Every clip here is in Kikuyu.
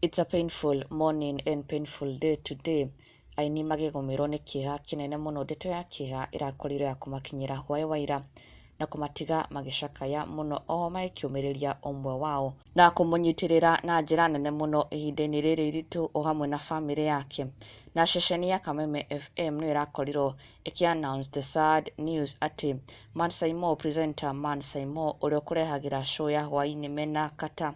It's a painful morning and painful day today. Aini makĩgũmĩrwo nĩ kĩeha kĩnene mũno. Ndeto ya kĩeha ĩrakorirwo ya kũmakinyĩra hwaĩ wa ira na kũmatiga magĩcakaya mũno, oho magĩkĩũmĩrĩria ũmwe wao na kũmũnyitĩrĩra na njĩra nene mũno ihinda-inĩ rĩrĩ iritũ o hamwe na bamĩrĩ yake. Na ceceni ya Kameme FM nĩyo ĩrakorirwo ĩkĩ announce the sad news atĩ Man Saimo, presenter Man Saimo ũrĩa ũkũrehagĩra show ya hwaĩ-inĩ mena Kata,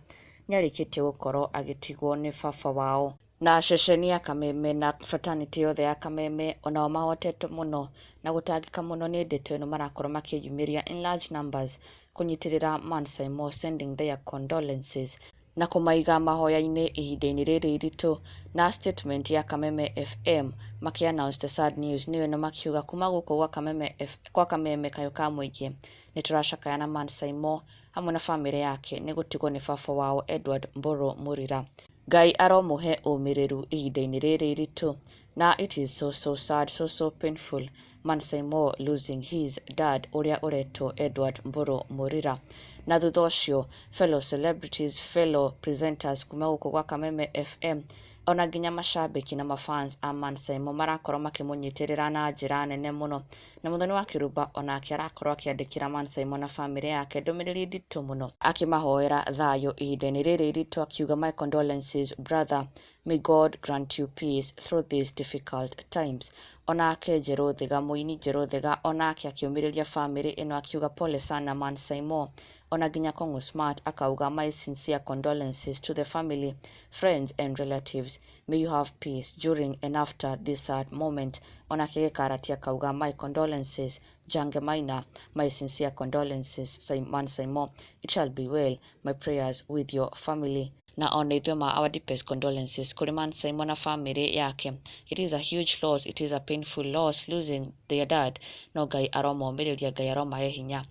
nĩarĩkĩtie gũkorwo agĩtigwo nĩ baba wao. Na ceceni ya Kameme na fraternity yothe ya Kameme onao mahotetwo mũno na gũtangĩka mũno nĩ ndeto ĩno, marakorwo makĩyumĩria in large numbers kũnyitĩrĩra Man Saimo, sending their condolences na kũmaiga mahoya-inĩ ihinda-inĩ rĩrĩ iritũ. Na statement ya Kameme FM makĩ announce the sad news nĩyo ĩno, makiuga, "Kuma gũkũ gwa Kameme F, kwa Kameme kayũ ka mũingĩ, nĩ tũracakaya na Man Saimo hamwe na bamĩrĩ yake nĩ gũtigwo nĩ baba wao Edward Mburu Murira. Ngai aromũhe ũmĩrĩru ihinda-inĩ rĩrĩ iritũ." Na it is so so sad, so so painful, Man Saimo losing his dad ũrĩa ũretwo Edward Mburu Murira. Na thutha ũcio fellow celebrities, fellow presenters kuma gũkũ gwa Kameme FM, ona nginya macambĩki na mafans a Man Saimo marakorwo makĩmũnyitĩrĩra na njĩra nene mũno. Na Mũthoni wa Kĩrumba onake arakorwo akĩandĩkĩra Man Saimo na bamĩrĩ yake ndũmĩrĩri nditũ mũno, akĩmahoera thayũ ihinda-inĩ rĩrĩ iritũ, akiuga, "My condolences, brother. May God grant you peace through these difficult times." Onake Njerũ Thiga, mũini Njerũ Thiga, onake akĩũmĩrĩria bamĩrĩ ĩno akiuga, "Pole sana, Man Saimo." Ona nginya Kongo Smart akauga, "My sincere condolences to the family, friends and relatives. May you have peace during and after this sad moment." Onake Gĩkarati akauga, "My condolences." Jange Maina, "My sincere condolences, Man Saimo. It shall be well. My prayers with your family." Na ona ithuĩ ma our deepest condolences kũrĩ Man Saimo na famĩlĩ yake. It is a huge loss, it is a painful loss, losing their dad, no Ngai aromomĩrĩria, Ngai aromahe hinya.